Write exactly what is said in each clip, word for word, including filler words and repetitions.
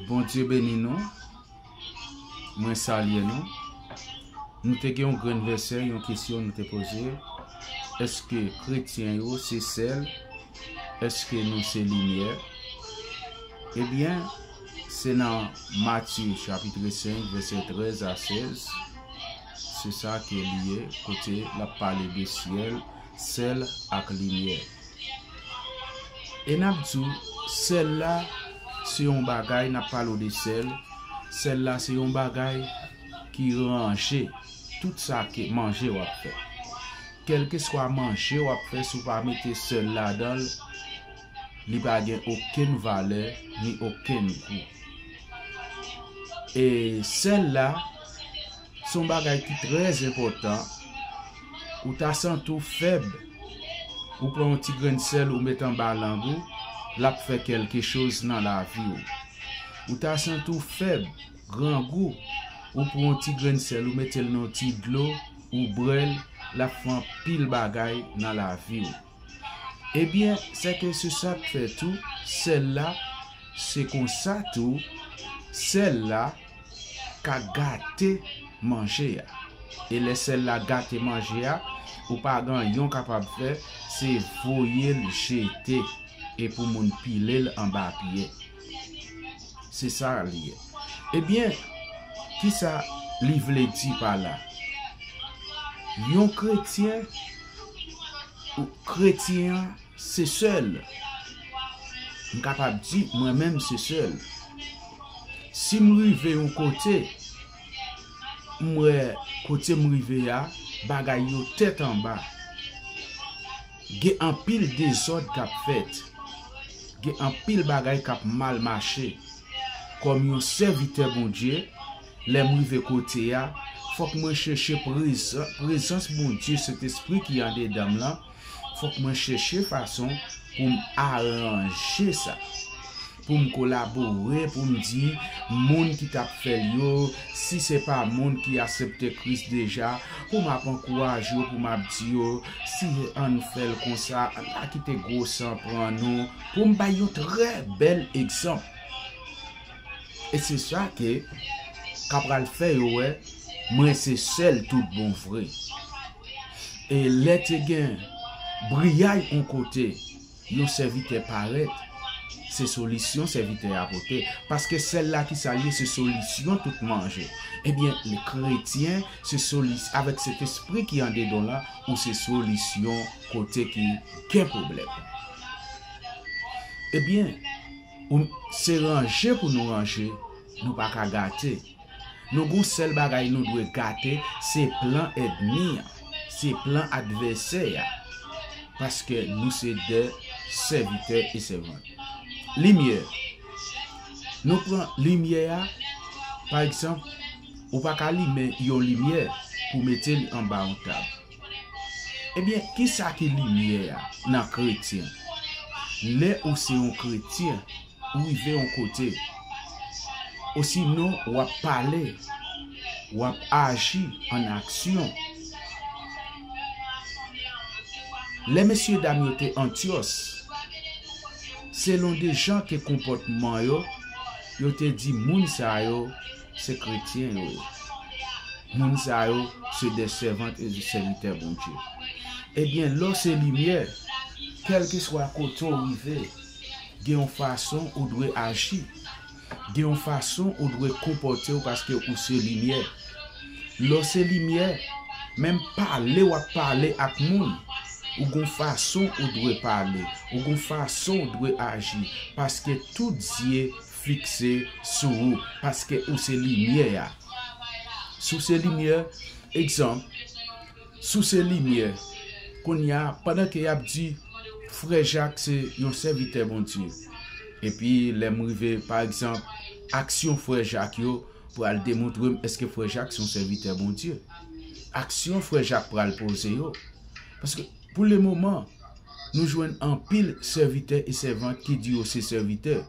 Bondye beni nou. Mwen salye nou. Nou te gen yon grenn vèsè, yon kesyon nou te poze. Èske kretyen yo se sèl? Èske nou se limyè? Ebyen, se nan Matye chapit senk, vèsè trèz a sèz. Se sa ke li ye, kote l ap pale de syèl, sèl ak limyè. E n ap di w, sèl la, se yon bagay, n ap pale w de sèl. Sèl la, se yon bagay ki ranje tout sa ke manje w ap fè. Kèlkeswa manje w ap fè, si w pa mete sèl ladan l, li pa gen okenn valè, ni okenn gou. E sèl la, se yon bagay ki trè enpòtan. Ou ta santi w fèb, ou pran yon ti grenn sèl, ou met anba lang ou, l ap fè kèlke choz nan lavi w. Ou ta santi w fèb, grangou, ou pran yon ti grenn sèl, ou mete l nan yon ti dlo, ou bwè l, l ap fè anpil bagay nan lavi w. Ebyen, sèke se sa k fè tou, sèl la, se konsa tou, sèl la ka gate manje a. E lè sèl la gate manje a, ou pa gen anyen w kapab fè, se voye l jete e pou moun pile l anba pye. Se sa li ye. Ebyen, kisa li vle di pa la? Yon kretyen, ou kretyen an, se sèl. M kapab di, mwen menm, se sèl. Si m rive yon kote, m wè kote m rive a, bagay yo tèt anba. Gen anpil dezòd k ap fèt. Gen anpil bagay k ap mal mache. Kòm yon sèvitè Bondye, lè m rive kote a, fòk mwen chèche prezan-, prezans Bondye, Sentespri ki andedan m lan. Fòk mwen chèche fason pou m aranje sa. Pou m kolabore, pou m di moun ki t ap fè l yo, si se pa moun ki aksepte Kris deja, pou m ap ankouraje yo, pou m ap di yo, si ann fè l konsa, ann pa kite gwo san pran nou, pou m bay yon trè bèl egzanp. E se sa ke ka pral fè yo wè, mwen se sèl tout bon vre. E lè te gen briyay yon kote, yon sèvitè parèt, se solisyon sèvitè a pote. Paske sèl la ki sa l ye, se solisyon tout manje. Ebyen, le kretyen, se solis-, avèk Sentespri ki andedan w la, ou se solisyon kote ki gen pwoblèm. Ebyen, ou, se ranje pou nou ranje, nou pa ka gate. Nou gon sèl bagay nou dwe gate, se plan ènmi an, se plan advèsè a. Paske nou se de sèvitè e sèvant. Limyè. Nou pran limyè a, pa egzanp, ou pa ka limen yon limyè pou mete li anba yon tab. Ebyen, kisa ki limyè a nan kretyen? Lè ou se yon kretyen, ou rive yon kote, osinon w ap pale, w ap aji an aksyon. Lè mesyedam yo te Antyòs, selon de jan ke konpòtman yo, yo te di moun sa yo se kretyen yo ye. Moun sa yo se de sèvant e de sèvitè Bondye. Ebyen, lè w se limyè, kèlkeswa kote w rive, gen yon fason ou dwe aji. Gen yon fason ou dwe konpòte w paske ou se limyè. Lè w se limyè, menm pale w ap pale ak moun, ou gon fason ou dwe pale, ou gon fason ou dwe aji, paske tout zye fikse sou ou, paske ou se limyè a. Si w se limyè, egzanp, si w se limyè, kounye a, pandan ke y ap di, Frè Jak se yon sèvitè Bondye. Epi, lè m rive, pa egzanp, aksyon Frè Jak yo pral demontre m èske Frè Jak se yon sèvitè Bondye. Aksyon Frè Jak pral poze yo. Paske, pou le moman, nou jwenn anpil sèvitè e sèvant ki di yo se sèvitè.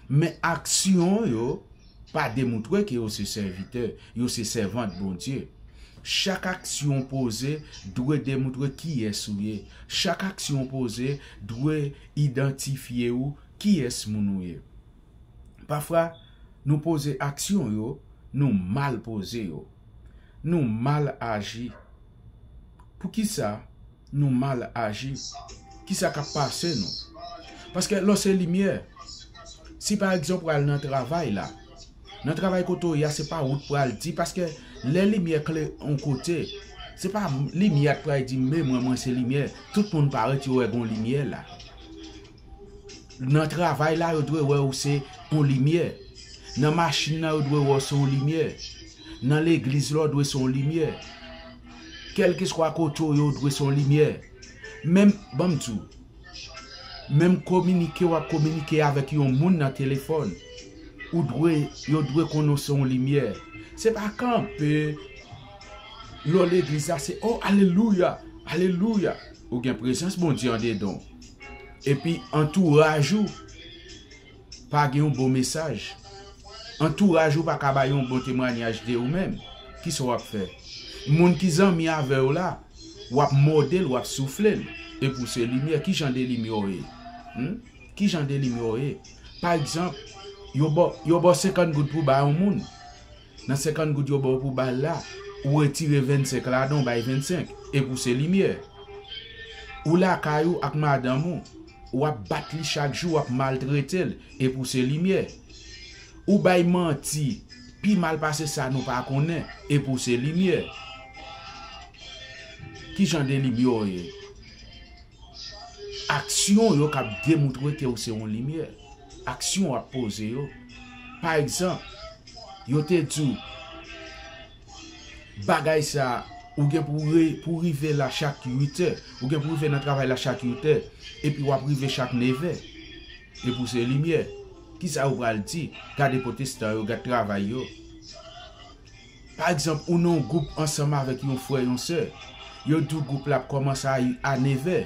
Men aksyon yo pa demontre ke yo se sèvitè, yo se sèvant Bondye. Chak aksyon w poze dwe demontre kiyès ou ye. Chak aksyon w poze dwe idantifye ou kiyès moun ou ye. Pafwa, Nou poze aksyon yo, nou mal poze yo. Nou mal aji. Poukisa nou mal aji? Kisa k ap pase nou? Paske lè w se limyè, si pa egzanp w al nan travay la, nan travay kote w ye a, se pa ou k pral di, paske lè limyè klere yon kote, se pa limyè a k pral di, men mwen, mwen se limyè. Tout moun parèt, yo wè gon limyè la. Nan travay la, yo dwe wè ou se yon limyè. Nan machin nan, yo dwe wè ou se yon limyè. Nan legliz la, ou dwe se yon limyè. Kèlkeswa kote w ye, ou dwe se yon limyè. Menm, ban m di w, menm kominike w ap kominike avèk yon moun nan telefòn, ou dwe, yo dwe konnen w se yon limyè. Se pa kanpe lè w legliz la, se, o, alelouya, alelouya. Ou gen prezans Bondye andedan w. Epi antouraj ou pa gen yon bon mesaj. Antouraj ou pa ka bay yon bon temwayaj de ou menm. Kisa w ap fè? Moun ki zanmi avè w la, w ap mòde l, w ap soufle l. Epi w se limyè. Ki jan de limyè w ye? Hmm? Ki jan de limyè w ye? Pa egzanp, yo ba, yo ba w senkant goud pou w bay yon moun. Nan senkant goud yo ba w pou w ba l la, ou retire vennsenk ladan, w bay vennsenk, epi w se limyè. Ou lakay ou ak madanm ou, w ap bat li chak jou, w ap maltrete l, epi w se limyè. Ou bay manti, pi mal pase sa nou pa konnen, epi w se limyè. Ki jan de limyè w ye? Aksyon w yo k ap demontre ke w se yon limyè. Aksyon w ap poze yo. Pa egzanp, yo te di w, bagay sa, ou gen pou, re, pou rive la chak uit è, ou gen pou rive nan travay la chak uit è, epi w ap rive chak nevè, epi w se limyè. Kisa yo pral di? Gade pwotestan yo, gade travay yo. Pa egzanp, ou nan yon gwoup ansanm avèk yon frè, yon sè. Yo di w gwoup la ap kòmanse a, a nevè.